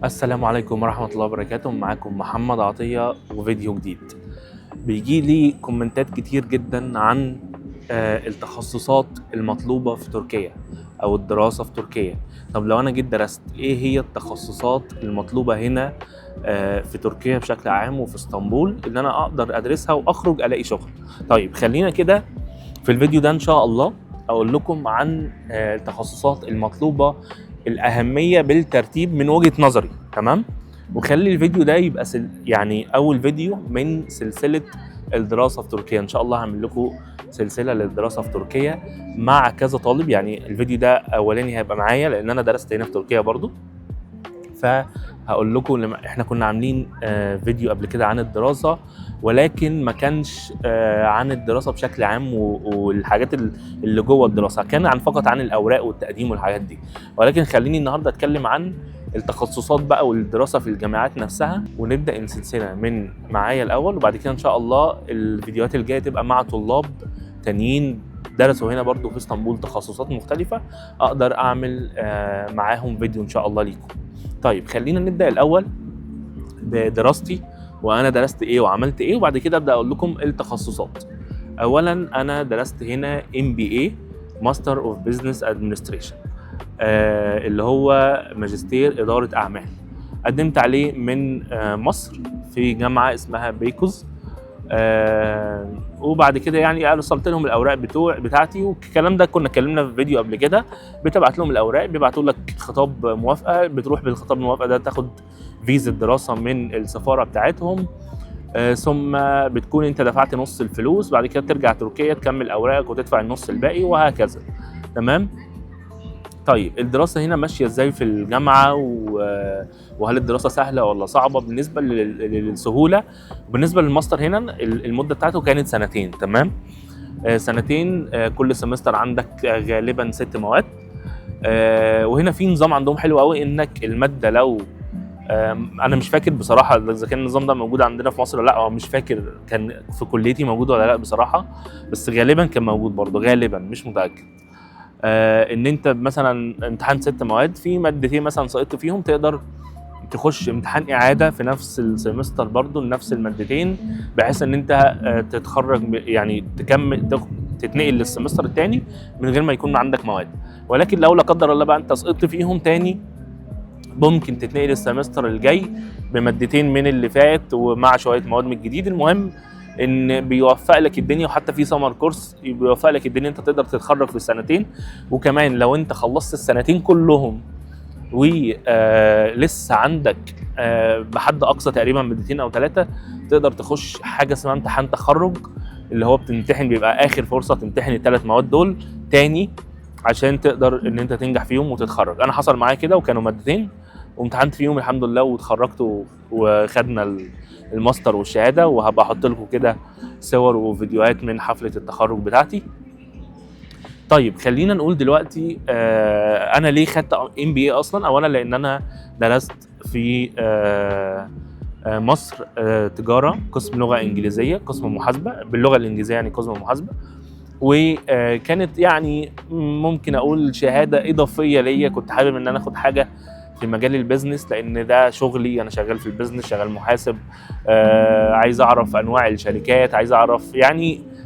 السلام عليكم ورحمة الله وبركاته. معاكم محمد عطية وفيديو جديد. بيجي لي كومنتات كتير جدا عن التخصصات المطلوبة في تركيا أو الدراسة في تركيا. طب لو أنا جيت درست، إيه هي التخصصات المطلوبة هنا في تركيا بشكل عام وفي اسطنبول إن أنا أقدر أدرسها وأخرج ألاقي شغل؟ طيب خلينا كده في الفيديو ده إن شاء الله أقول لكم عن التخصصات المطلوبة، الأهمية بالترتيب من وجهة نظري، تمام؟ وخلي الفيديو ده يبقى يعني أول فيديو من سلسلة الدراسة في تركيا. إن شاء الله هعمل لكم سلسلة للدراسة في تركيا مع كذا طالب. يعني الفيديو ده أولاني هيبقى معايا لأن أنا درست هنا في تركيا برضو، فهقول لكم لما احنا كنا عاملين فيديو قبل كده عن الدراسة، ولكن ما كانش عن الدراسة بشكل عام والحاجات اللي جوه الدراسة، كان عن فقط عن الأوراق والتقديم والحاجات دي. ولكن خليني النهاردة أتكلم عن التخصصات بقى والدراسة في الجامعات نفسها، ونبدأ السلسلة من معايا الأول، وبعد كده إن شاء الله الفيديوهات الجاية تبقى مع طلاب تانيين درسوا هنا برضو في اسطنبول تخصصات مختلفة، أقدر أعمل معاهم فيديو إن شاء الله ليكم. طيب خلينا نبدأ الأول بدراستي وأنا درست إيه وعملت إيه، وبعد كده أبدأ أقول لكم التخصصات. أولاً أنا درست هنا MBA Master of Business Administration، اللي هو ماجستير إدارة أعمال. قدمت عليه من مصر في جامعة اسمها بيكوز، وبعد كده ارسلت لهم الاوراق بتاعتي، والكلام ده كنا اتكلمنا في فيديو قبل كده. بتبعت لهم الاوراق، بيبعتوا لك خطاب موافقة، بتروح بالخطاب الموافقة ده تاخد فيزا دراسة من السفارة بتاعتهم، ثم بتكون انت دفعت نص الفلوس، بعد كده ترجع تركيا تكمل اوراقك وتدفع النص الباقي وهكذا، تمام؟ طيب الدراسة هنا ماشية ازاي في الجامعة، وهل الدراسة سهلة ولا صعبة؟ بالنسبة للسهولة، بالنسبة للماستر هنا المدة بتاعته كانت سنتين، تمام؟ سنتين، كل semester عندك غالبا 6 مواد. وهنا في نظام عندهم حلو قوي، انك المادة لو، انا مش فاكر بصراحة اذا كان النظام ده موجود عندنا في مصر ولا لا، او مش فاكر كان في كليتي موجود ولا لا بصراحة، بس غالبا كان موجود برضه، غالبا مش متأكد. ان انت مثلا امتحان 6 مواد، في مادتين مثلا سقطت فيهم، تقدر تخش امتحان اعاده في نفس ال semester برضه لنفس المادتين، بحيث ان انت تتخرج يعني تكمل تتنقل لل semester الثاني من غير ما يكون عندك مواد. ولكن لو لا قدر الله بقى انت سقطت فيهم تاني، ممكن تتنقل ال semester الجاي بمادتين من اللي فات ومع شوية مواد من الجديد. المهم ان بيوفق لك الدنيا، وحتى في summer course بيوفق لك الدنيا، انت تقدر تتخرج في السنتين. وكمان لو انت خلصت السنتين كلهم و، لسه عندك، بحد اقصى تقريبا مادتين او 3، تقدر تخش حاجة اسمها امتحان تخرج، اللي هو بتمتحن، بيبقى اخر فرصة تمتحن الثلاث مواد دول تاني عشان تقدر ان انت تنجح فيهم وتتخرج. انا حصل معايا كده، وكانوا مادتين وامتحنت فيهم الحمد لله واتخرجت وخدنا الماستر والشهادة. وهبقى احط لكم كده صور وفيديوهات من حفلة التخرج بتاعتي. طيب خلينا نقول دلوقتي، انا ليه خدت MBA اصلا؟ اولا لان انا درست في مصر، تجارة، قسم لغة انجليزية، قسم محاسبه باللغة الانجليزية، يعني قسم محاسبه، وكانت ممكن اقول شهادة اضافية ليا. كنت حابب ان انا اخد حاجة في مجال ال business لان ده شغلي، انا شغال في ال business، شغال محاسب، عايز اعرف انواع الشركات، عايز اعرف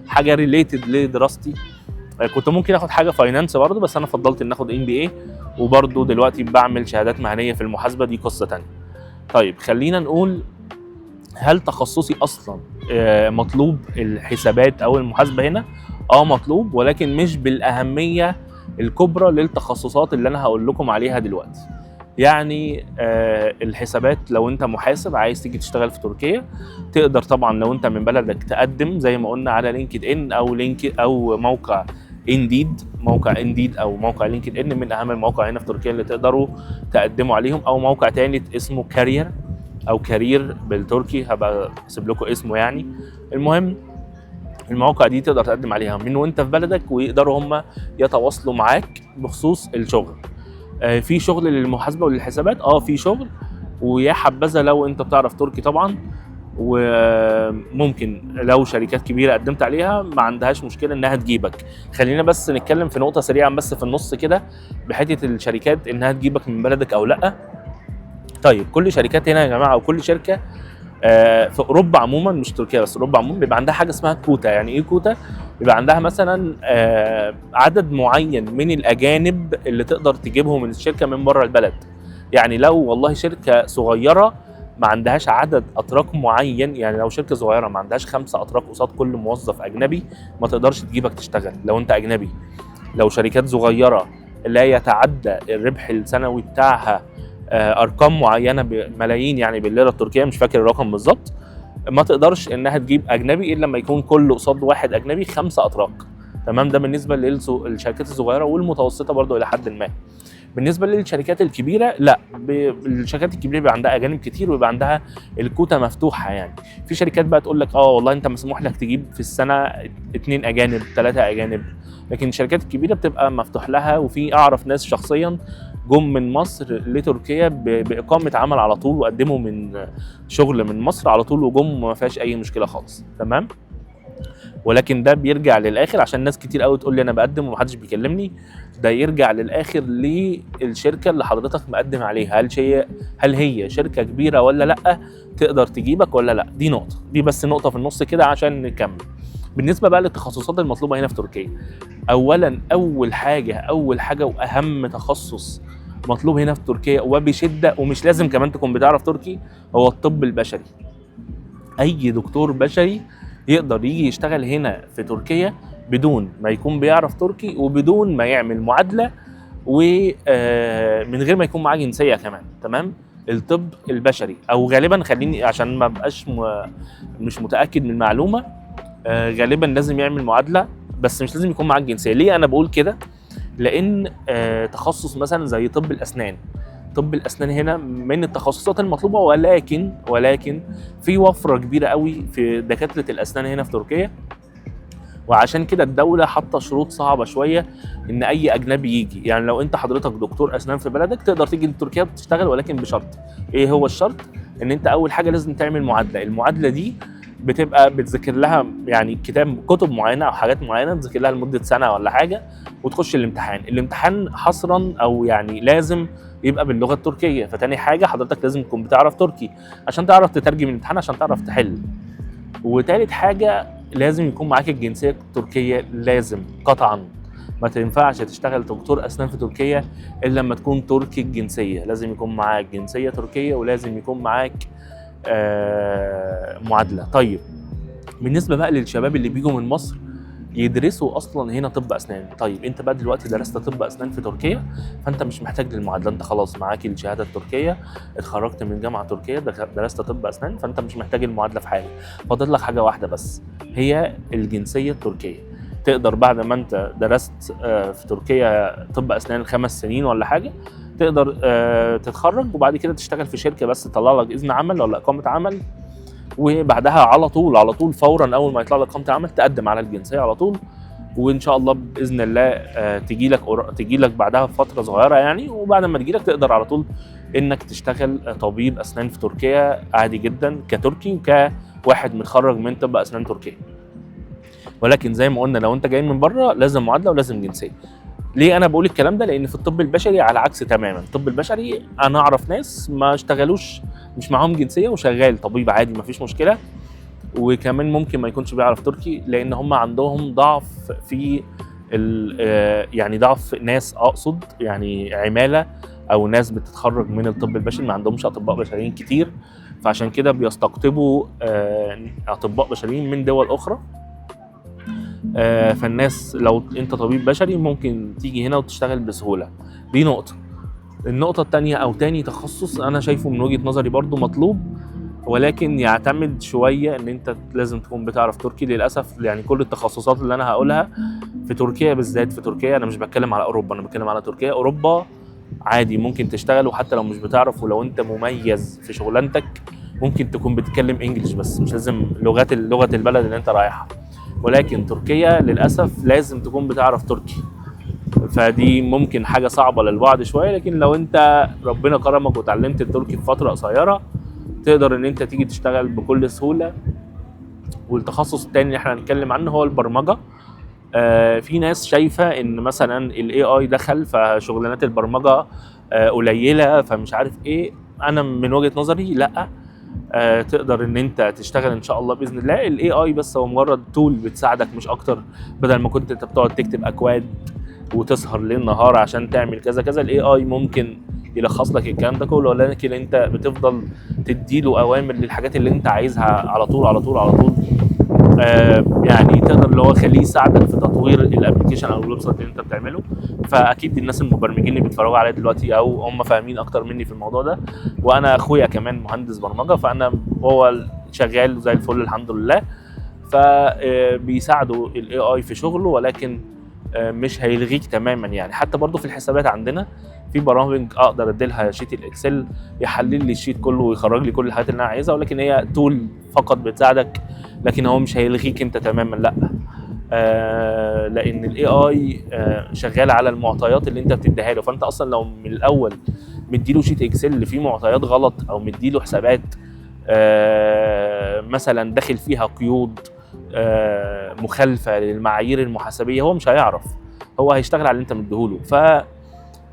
حاجة related لدراستي. كنت ممكن اخد حاجة finance برضه، بس انا فضلت ان اخد MBA، وبرضه دلوقتي بعمل شهادات مهنية في المحاسبة، دي قصة تانية. طيب خلينا نقول هل تخصصي اصلا، مطلوب الحسابات او المحاسبة هنا؟ مطلوب، ولكن مش بالاهميه الكبرى للتخصصات اللي انا هقول لكم عليها دلوقتي. الحسابات لو انت محاسب عايز تيجي تشتغل في تركيا، تقدر طبعا لو انت من بلدك تقدم زي ما قلنا على لينكد ان او لينك او موقع انديد، موقع انديد او موقع لينكد ان من اهم المواقع هنا في تركيا اللي تقدروا تقدموا عليهم، او موقع تاني اسمه كارير او كارير بالتركي، هبقى اسيب لكم اسمه. المهم المواقع دي تقدر تقدم عليها من وانت في بلدك، ويقدروا هم يتواصلوا معاك بخصوص الشغل. في شغل للمحاسبة وللحسابات، في شغل، ويا حبذا لو انت بتعرف تركي طبعا، وممكن لو شركات كبيرة قدمت عليها ما عندهاش مشكلة انها تجيبك. خلينا بس نتكلم في نقطة سريعا بس في النص كده بحته الشركات انها تجيبك من بلدك او لا. طيب كل شركات هنا يا جماعة، وكل شركة في اوروبا عموما، مش تركيا بس، اوروبا عموما بيبقى عندها حاجة اسمها كوتا. يعني ايه كوتا؟ بيبقى عندها مثلا عدد معين من الاجانب اللي تقدر تجيبهم من الشركة من بره البلد. يعني لو والله شركة صغيرة ما عندهاش عدد اتراك معين، يعني لو شركة صغيرة ما عندهاش 5 اتراك قصاد كل موظف اجنبي، ما تقدرش تجيبك تشتغل لو انت اجنبي. لو شركات صغيرة لا يتعدى الربح السنوي بتاعها ارقام معينة بملايين يعني بالليره التركية، مش فاكر الرقم بالظبط، ما تقدرش انها تجيب اجنبي الا لما يكون كل قصاد واحد اجنبي 5 اتراك. تمام، ده بالنسبة للشركات الصغيرة والمتوسطة برضو الى حد ما. بالنسبة للشركات الكبيرة لا، الشركات الكبيرة بيبقى عندها اجانب كتير ويبقى عندها الكوتا مفتوحة. يعني في شركات بقى تقول لك والله انت مسموح لك تجيب في السنة 2 اجانب، 3 اجانب، لكن الشركات الكبيرة بتبقى مفتوح لها. وفي اعرف ناس شخصيا جم من مصر لتركيا باقامة عمل على طول، وقدموا من شغل من مصر على طول وجم وما فيهاش اي مشكلة خالص. تمام، ولكن ده بيرجع للاخر، عشان ناس كتير قوي تقول لي انا بقدم ومحدش بيكلمني. ده يرجع للاخر للشركة اللي حضرتك مقدم عليها، هل هي شركة كبيرة ولا لا، تقدر تجيبك ولا لا. دي نقطة، دي بس نقطة في النص كده عشان نكمل. بالنسبة بقى للتخصصات المطلوبة هنا في تركيا، اولا اول حاجة واهم تخصص مطلوب هنا في تركيا وبشدة، ومش لازم كمان تكون بتعرف تركي، هو الطب البشري. اي دكتور بشري يقدر يجي يشتغل هنا في تركيا بدون ما يكون بيعرف تركي، وبدون ما يعمل معادلة، ومن غير ما يكون معاه جنسية كمان. تمام، الطب البشري، او غالبا خليني عشان ما بقاش مش متاكد من المعلومة، غالبا لازم يعمل معادلة، بس مش لازم يكون معاه الجنسية. ليه انا بقول كده؟ لان تخصص مثلا زي طب الاسنان، طب الاسنان هنا من التخصصات المطلوبة، ولكن في وفرة كبيرة قوي في دكاترة الاسنان هنا في تركيا، وعشان كده الدولة حاطه شروط صعبة شوية ان اي اجنبي يجي. يعني لو انت حضرتك دكتور اسنان في بلدك تقدر تيجي لتركيا بتشتغل، ولكن بشرط. ايه هو الشرط؟ ان انت اول حاجة لازم تعمل معادلة. المعادلة دي بتبقى بتذاكر لها يعني كتب معينة او حاجات معينة بتذاكر لها لمدة سنة ولا حاجة، وتخش الامتحان. الامتحان حصرا او يعني لازم يبقى باللغة التركية. فتاني حاجة حضرتك لازم تكون بتعرف تركي عشان تعرف تترجم الامتحان، عشان تعرف تحل. وتالت حاجة لازم يكون معاك الجنسية التركية، لازم قطعا. ما تنفعش تشتغل دكتور اسنان في تركيا الا لما تكون تركي الجنسية. لازم يكون معاك جنسية تركيه، ولازم يكون معاك معادلة. طيب بالنسبة بقى للشباب اللي بيجوا من مصر يدرسوا اصلا هنا طب اسنان، طيب انت بقى دلوقتي درست طب اسنان في تركيا، فانت مش محتاج للمعادله، انت خلاص معاك الشهادة التركية، اتخرجت من جامعه تركيه، درست طب اسنان، فانت مش محتاج المعادلة في حاجة. فاضل لك حاجة واحدة بس، هي الجنسية التركية. تقدر بعد ما انت درست في تركيا طب اسنان 5 سنين ولا حاجة، تقدر تتخرج وبعد كده تشتغل في شركة، بس تطلع لك اذن عمل ولا اقامه عمل، وبعدها على طول فورا اول ما يطلع لك اقامه عمل تقدم على الجنسية على طول، وان شاء الله باذن الله تجي لك بعدها بفترة صغيرة يعني. وبعد ما تجي لك تقدر على طول انك تشتغل طبيب اسنان في تركيا عادي جدا، كتركي وكواحد متخرج من طب اسنان تركيا. ولكن زي ما قلنا لو انت جاي من بره لازم معادلة ولازم جنسية. ليه انا بقول الكلام ده؟ لان في الطب البشري على عكس تماما. الطب البشري انا اعرف ناس ما اشتغلوش، مش معاهم جنسية وشغال طبيب عادي مفيش مشكلة، وكمان ممكن ما يكونش بيعرف تركي، لان هم عندهم ضعف في يعني ضعف ناس، اقصد يعني عماله او ناس بتتخرج من الطب البشري، ما عندهمش اطباء بشريين كتير، فعشان كده بيستقطبوا اطباء بشريين من دول اخرى. فالناس لو انت طبيب بشري ممكن تيجي هنا وتشتغل بسهولة. دي نقطة. النقطة الثانية او تاني تخصص انا شايفه من وجهه نظري برضو مطلوب، ولكن يعتمد شوية ان انت لازم تكون بتعرف تركي. للاسف يعني كل التخصصات اللي انا هقولها في تركيا بالذات، في تركيا انا مش بتكلم على اوروبا، انا بتكلم على تركيا. اوروبا عادي ممكن تشتغل وحتى لو مش بتعرف، ولو انت مميز في شغلانتك ممكن تكون بتتكلم انجليش بس، مش لازم لغة البلد اللي انت رايحها. ولكن تركيا للاسف لازم تكون بتعرف تركي، فدي ممكن حاجة صعبة للبعض شوية، لكن لو انت ربنا كرمك وتعلمت التركي في فترة قصيرة تقدر ان انت تيجي تشتغل بكل سهولة. والتخصص التاني اللي احنا هنتكلم عنه هو البرمجة. في ناس شايفه ان مثلا ال AI دخل فشغلانات البرمجة قليله فمش عارف ايه. انا من وجهه نظري لا، تقدر ان انت تشتغل ان شاء الله باذن الله. ال AI بس هو مجرد tool بتساعدك مش اكتر، بدل ما كنت انت بتقعد تكتب اكواد وتسهر ليل نهار عشان تعمل كذا كذا، ال AI ممكن يلخص لك الكلام ده كله، ولكن انت بتفضل تديله اوامر للحاجات اللي انت عايزها على طول على طول على طول. يعني تقدر اللي هو خليه يساعدك في تطوير ال application او ال website اللي انت بتعمله. فاكيد الناس المبرمجين اللي بيتفرجوا عليا دلوقتي او هم فاهمين اكتر مني في الموضوع ده، وانا اخويا كمان مهندس برمجة، فانا هو شغال زي الفل الحمد لله. فبيساعدوا ال AI في شغله، ولكن مش هيلغيك تماما. يعني حتى برضو في الحسابات عندنا في برامج اقدر اديلها sheet ال Excel يحلل لي ال sheet كله ويخرج لي كل الحاجات اللي انا عايزها، ولكن هي tool فقط بتساعدك، لكن هو مش هيلغيك انت تماما لا. لان ال AI شغال على المعطيات اللي انت بتديها له، فانت اصلا لو من الاول مديله sheet Excel اللي فيه معطيات غلط، او مديله حسابات مثلا داخل فيها قيود مخالفة للمعايير المحاسبيه، هو مش هيعرف، هو هيشتغل على اللي انت مديهوله.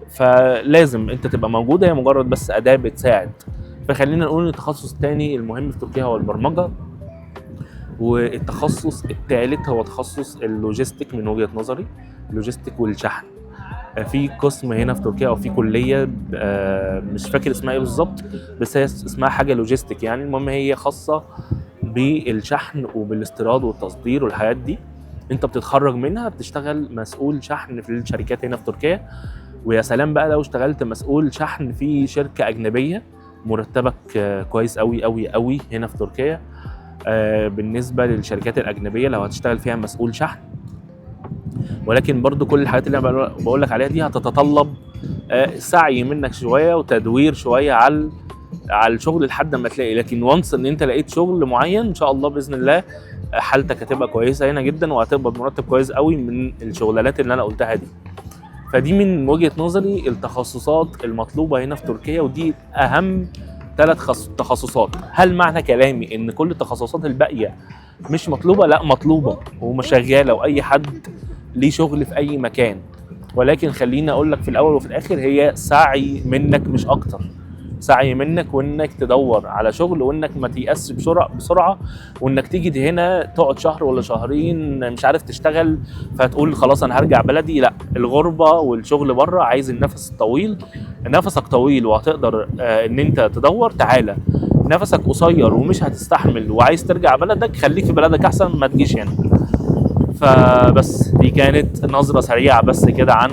فلازم انت تبقى موجودة، هي مجرد بس اداه بتساعد. فخلينا نقول ان التخصص الثاني المهم في تركيا هو البرمجة، والتخصص الثالث هو تخصص ال logistic من وجهه نظري، ال logistic والشحن. في قسم هنا في تركيا او في كليه مش فاكر اسمها ايه بالظبط، بس هي اسمها حاجة logistic يعني. المهم هي خاصة بالشحن وبالاستيراد والتصدير والحاجات دي. انت بتتخرج منها بتشتغل مسؤول شحن في الشركات هنا في تركيا، ويا سلام بقى لو اشتغلت مسؤول شحن في شركة اجنبية، مرتبك كويس قوي قوي قوي هنا في تركيا. بالنسبة للشركات الاجنبية لو هتشتغل فيها مسؤول شحن. ولكن برضو كل الحاجات اللي انا بقول لك عليها دي هتتطلب سعي منك شوية وتدوير شوية على الشغل لحد ما تلاقي. لكن once ان انت لقيت شغل معين ان شاء الله باذن الله حالتك هتبقى كويسة هنا جدا، وهتقبض مرتب كويس قوي من الشغلانات اللي انا قلتها دي. فدي من وجهه نظري التخصصات المطلوبة هنا في تركيا، ودي اهم 3 تخصصات. هل معنى كلامي ان كل التخصصات الباقية مش مطلوبه؟ لا، مطلوبه ومشغاله، واي حد ليه شغل في اي مكان. ولكن خليني اقول لك في الاول وفي الاخر هي سعي منك مش اكتر، سعي منك وانك تدور على شغل، وانك ما تيأسش بسرعة، وانك تيجي هنا تقعد شهر ولا شهرين مش عارف تشتغل فتقول خلاص انا هرجع بلدي. لا، الغربة والشغل بره عايز النفس الطويل. نفسك طويل وهتقدر ان انت تدور، تعالى. نفسك قصير ومش هتستحمل وعايز ترجع بلدك، خليك في بلدك احسن ما تجيش هنا. فبس دي كانت نظرة سريعة بس كده عن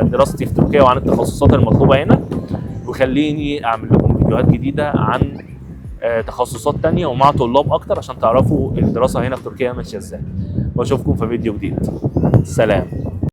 دراستي في تركيا وعن التخصصات المطلوبة هنا، وخليني اعمل لكم فيديوهات جديدة عن تخصصات تانية ومع طلاب اكتر عشان تعرفوا الدراسة هنا في تركيا ماشية ازاي. واشوفكم في فيديو جديد. سلام.